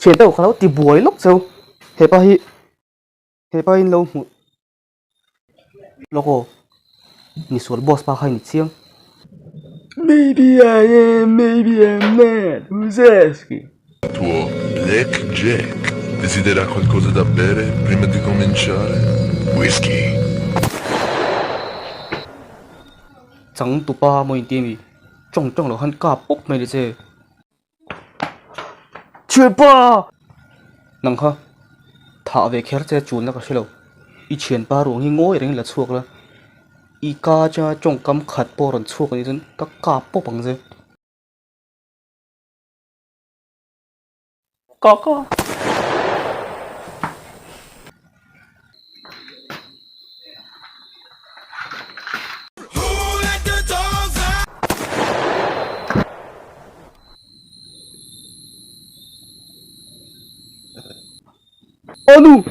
Thian deuh ka lo ti buai lawk cheu. Hepa hi hepa in lo hmuh lawk aw. Misual boss pa kha i ni chiang. Maybe I am, maybe I'm not, who's asking? Tuo Black Jack desidera qualcosa da bere prima di cominciare? Whisky. Chang tupa maw inti a mi tawng tawng lo khan kap pawp mai ni che. Thianpa! Nang kha thah ve kher che chulna ka hrelo. I thianpa ruang hi ngawi rengin la chhuak la, i ka atanga tawngkam khat pawh rawn chhuak anih chuan ka kap pawp ang che. Ka ka. Aw nu!